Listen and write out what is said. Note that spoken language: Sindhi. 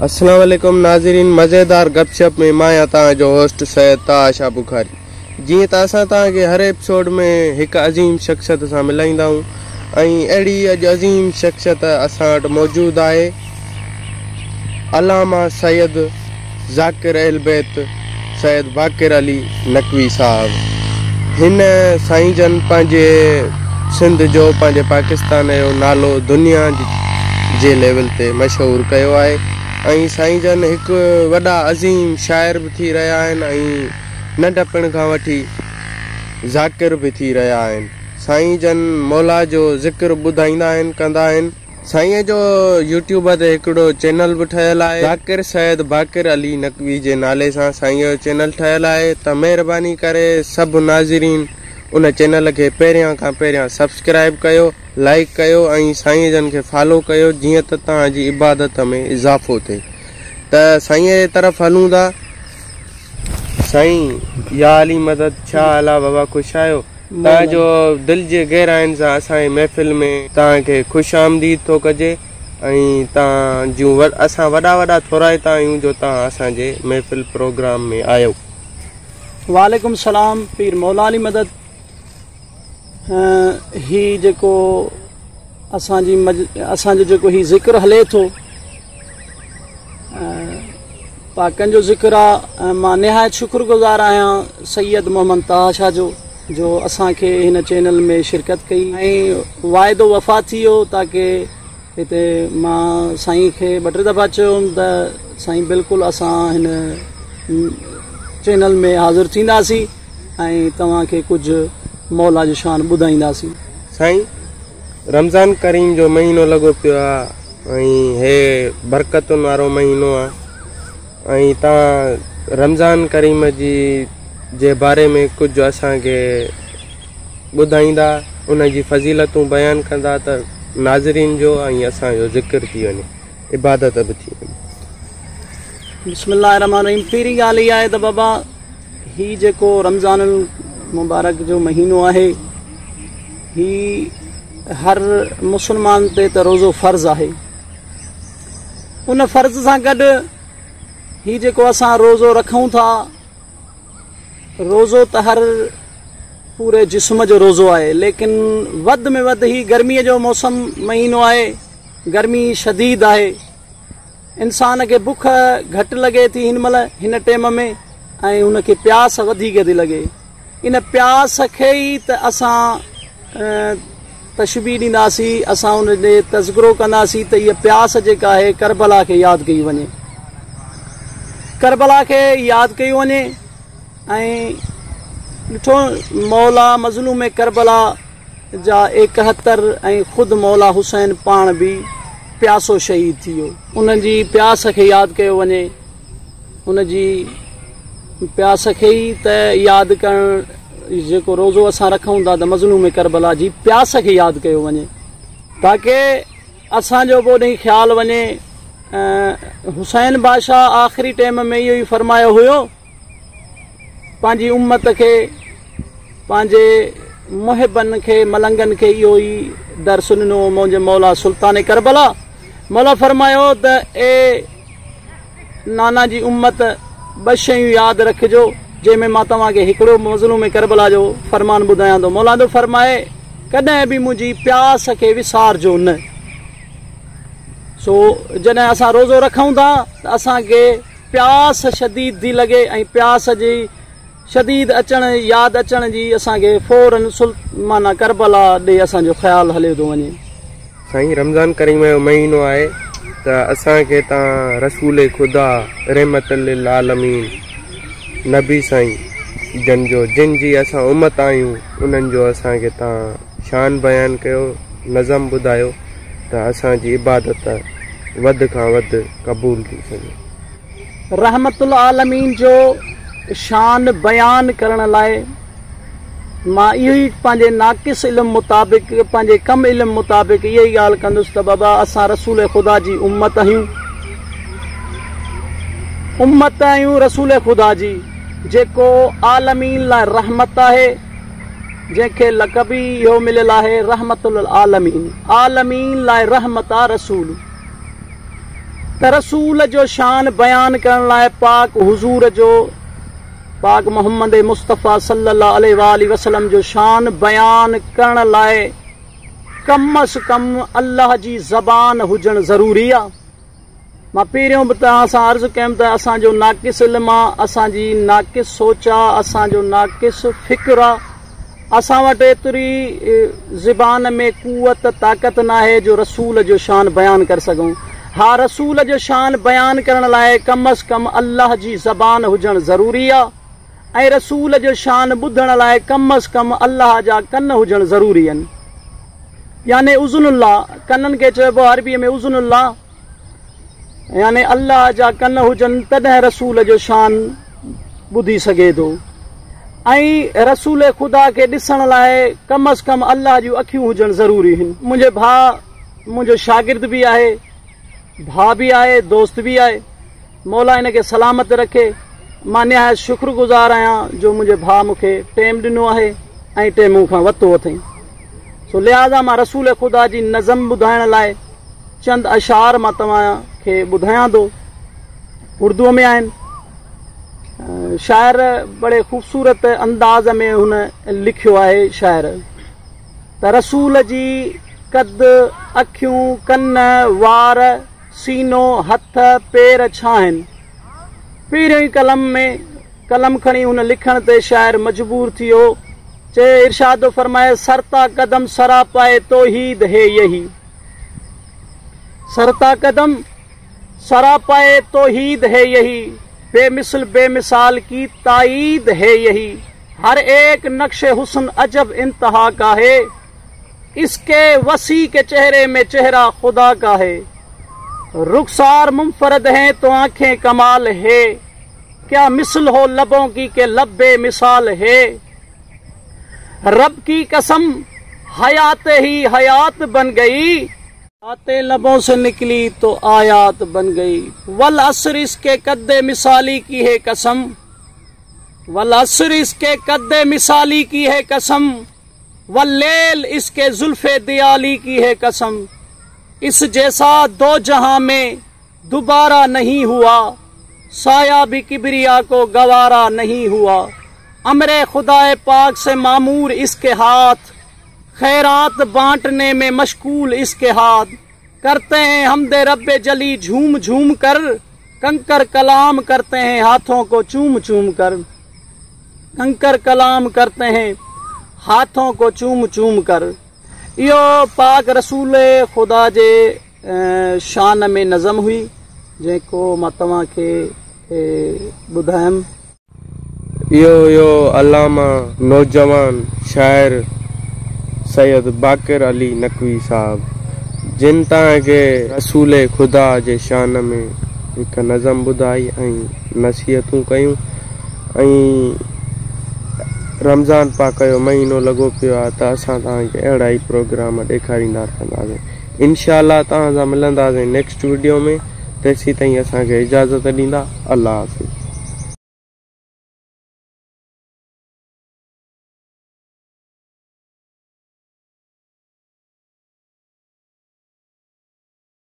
السلام عليڪم ناظرين مزيدار گپ شپ ۾ مان آهيان توهان جو هوسٽ سيد طه شاهه بخاري. جيئن ته اسان توهان کي هر ايپيسوڊ ۾ هڪ عظيم شخصيت سان ملائيندا آهيون ۽ اهڙي اڄ عظيم شخصيت اسان وٽ موجود آهي علامه سيد ذاڪر اهل بيت سيد باقر علي نقوي صاحب. هن سائين جن پنهنجي سنڌ جو پنهنجي پاڪستان جو نالو دنيا جي ليول تي مشهور ڪيو آهي ۽ سائين جن هڪ وڏا عظيم شاعر به ٿي رهيا آهن ۽ ننڍپڻ کان وٺي ذاڪر به ٿي رهيا آهن. سائين جن مولا جو ذڪر ٻڌائيندا آهن ڪندا آهن. سائينء جو يوٽيوب تي هڪڙو چينل به ٺهيل آهي ذاڪر سيد باقر علي نقوي جي نالي سان سائينء جو چينل ٺهيل آهي ته مهرباني ڪري سڀ ناظرين ان چينل کي پهريان کان پهريان سبسڪرائيب ڪيو لائيڪ ڪيو ۽ سائينء جن کي فالو ڪيو جيئن ته توهان جي عبادت ۾ اضافو ٿئي ته سائينء جي طرف هلون ٿا. سائين يا علي مدد ڇا حال آ بابا خوش آهيو توهان جو دل جي گهراين سان اسان جي محفل ۾ توهان کي خوش آمديد ٿو ڪجي ۽ توهان جون اسان وڏا وڏا ٿورائتا آهيون جو توهان اسان جي محفل پروگرام ۾ آيو. وعليڪم السلام پير مولا علي مدد هي جيڪو اسان جي اسان جو جيڪو هي ذڪر هلي ٿو پاڪن جو ذڪر آ ۽ مان نهايت شڪر گذار آهيان سيد محمد طه شاهه جو جو اسان کي هن چينل ۾ شرڪت ڪئي ۽ واعدو وفا ٿي ويو تاڪه هتي مان سائين کي ٻه ٽي دفعا چيو هوم ته سائين بلڪل اسان هن چينل ۾ حاضر ٿينداسين ۽ توهان کي ڪجهه مولا جو شان ٻڌائينداسين. سائين رمضان ڪريم جو مهينو لڳو پيو آ ۽ هي برڪتن وارو مهينو آ ۽ توهان رمضان ڪريم جي جي باري ۾ ڪجهه اسان کي ٻڌائيندا ان جي فضيلتون بيان ڪندا ته ناظرين جو ۽ اسان جو ذڪر ٿي وڃي عبادت به ٿي وڃي. بسم الله الرحمن الرحيم پهرين ڳالهه اها آهي ته بابا هي جيڪو رمضان المبارڪ جو مهينو آهي هي هر مسلمان تي ته روزو فرض آهي ان فرض سان گڏ هي جيڪو اسان روزو رکون ٿا روزو ته هر پوري جسم جو روزو آهي ليڪن وڌ ۾ وڌ هي گرمي جو موسم مهينو آهي گرمي شديد آهي انسان کي بک گهٽ لڳي ٿي هن مهل هن ٽيم ۾ ۽ هن کي پياس وڌيڪ ٿي لڳي ان پياس کي ئي ته اسان تشبيهه ڏينداسين اسان ان ڏي تذڪرو ڪنداسين ته هيء پياس جيڪا آهي ڪربلا کي ياد ڪئي وڃي ڪربلا کي ياد ڪئي وڃي ۽ ڏٺو مولا مظلوم ڪربلا جا 71 ۽ خود مولا حسين پاڻ به پياسو شهيد ٿي ويو. انهن جي پياس کي ياد ڪيو وڃي، ان جي پياس کي ئي ته ياد ڪرڻ جيڪو روزو اسان رکون ٿا ته مظلوم ڪربلا جي پياس کي ياد ڪيو وڃي تاڪه اسان جو به اوڏانهن خيال وڃي. حسين بادشاهه آخري ٽيم ۾ اهو ئي فرمايو هيو. پنهنجي امت کي، پنهنجي محبن کي، ملنگن کي اهو ئي درس ڏنو هو منهنجي مولا سلطان ڪربلا مولا فرمايو ته اي نانا جي امت ٻه شيون ياد رکجو جنهن ۾ مان توهان کي هڪڙو مظلوم ڪربلا جو فرمان ٻڌايان ٿو مولا ٿو فرمائي ڪڏهن به منهنجي پياس کي وسارجو نه سو جڏهن اسان روزو رکون ٿا ته اسان کي پياس شديد ٿي لڳي ۽ پياس جي شديد اچڻ ياد اچڻ جي اسان کي فورن معنيٰ ڪربلا ڏي اسان جو خيال هليو ٿو وڃي. سائين رمضان ڪريم جو مهينو آهي ته اسان کي توهان رسول خدا رحمت للعالمين نبي سائين جن جو جن جي اسان امت آهيون انهن جو اسان کي توهان شان بيان ڪيو نظم ٻڌايو ته اسان جي عبادت وڌ کان وڌ قبول ٿي سگهي. رحمت العالمين جو شان بيان ڪرڻ لاء مان اهو ئي پنهنجي ناقص علم مطابق پنهنجي ڪم علم مطابق اها ئي ڳالهه ڪندس ته بابا اسان رسول خدا جي امت آهيون امت آهيون رسول خدا جي جيڪو عالمين لاء رحمت آهي جنهن کي لقب ئي اهو مليل آهي رحمت للعالمين عالمين لاء رحمت آ رسول. ته رسول جو شان بيان ڪرڻ لاء پاڪ حضور جو پاڪ محمد مصطفيٰ صلّي الله عليه واٰله وسلّم جو شان بيان ڪرڻ لاء ڪم از ڪم الله جي زبان هجڻ ضروري آ. مان پهريون به توهان سان عرض ڪيم ته اسان جو ناقص علم آ، اسان جي ناقص سوچ آ، اسان جو ناقص فڪر آ، اسان وٽ ايتري زبان ۾ قوت طاقت ناهي جو رسول جو شان بيان ڪري سگهون. ها رسول جو شان بيان ڪرڻ لاء ڪم از ڪم الله جي زبان هجڻ ضروري آ ۽ رسول جو شان ٻڌڻ لاء ڪم از ڪم الله جا ڪن هجڻ ضروري آهن. يعني اذن الله، ڪنن کي چئبو آ عربيء ۾ اذن الله. يعني الله جا ڪن هجن تڏهن رسول جو شان ٻڌي سگهي ٿو ۽ رسول خدا کي ڏسڻ لاء ڪم از ڪم الله جون اکيون هجڻ ضروري آهن. منهنجي ڀاء منهنجو شاگرد به آهي، ڀاء به آهي، دوست به آهي. مولا هن کي سلامت رکي. مان نهايت شڪر گذار آهيان جو منهنجي ڀاء مون کي ٽيم ڏنو آهي ۽ ٽيم مون کان ورتو اٿئي. سو لهٰذا مان رسول خدا جي نظم ٻڌائڻ لاء چند اشعار مان توهان کي ٻڌايان ٿو. اردوء ۾ آهن. شاعر بڙي خوبصورت انداز ۾ هن لکيو آهي شعر ته رسول جي قد، اکيون، ڪن، وار، سينو، هٿ، پير ڇا آهن. پهريون ئي قلم ۾ قلم کڻي هن لکڻ تي شاعر مجبور ٿي ويو. چئي ارشاد ٿو فرمائي سر تا قدم سراپائي توحيد هي يهي. سر تا قدم سراپائي توحيد هي يهي بي مثل بي مثال ڪي تائيد هي يهي هر ايڪ نقش حسن عجب انتها ڪا هي اس ڪي وسيع ڪي چهري ۾ چهره خدا ڪا هي رخسار منفرد هين تو آنکين ڪمال هي ڪيا مثل هو لبون ڪي ڪي لب بي مثال هي رب ڪي قسم حيات هي حيات بن گئي. باتين لبون سي نڪلي تو آيات بن گئي والعصر اس ڪي قد مثالي ڪي هي قسم والعصر اس ڪي قد مثالي ڪي هي قسم والليل اس ڪي زلف ديالي ڪي هي قسم اس جيسا دو جهان ۾ دوباره نهين هوا سايه ڀي ڪبريا ڪو گوارا نهين هوا امر خداء پاڪ سي مامور اس ڪي هاٿ خيرات بانٽني ۾ مشغول اس ڪي هاٿ ڪرتي هين حمد رب جلي جهوم جهوم ڪر ڪنڪر ڪلام ڪرتي هين هاٿون ڪو چوم چوم ڪر ڪنڪر ڪلام ڪرتي هين هاٿون ڪو چوم چوم ڪر اهو پاڪ رسول خدا جي شان ۾ نظم هئي جيڪو مان توهان کي ٻڌايم. اهو هيو علامه نوجوان شاعر سيد باقر علي نقوي صاحب جن توهان کي رسول خدا جي شان ۾ هڪ نظم ٻڌائي ۽ نصيحتون ڪيون ۽ رمضان پاڪ جو مهينو لڳو پيو آهي ته اسان توهان کي اهڙا ئي پروگرام ڏيکاريندا رهنداسين. انشاء الله توهان سان ملنداسين نيڪسٽ وڊيو ۾ تيسين تائين اسان کي اجازت ڏيندا الله حافظ.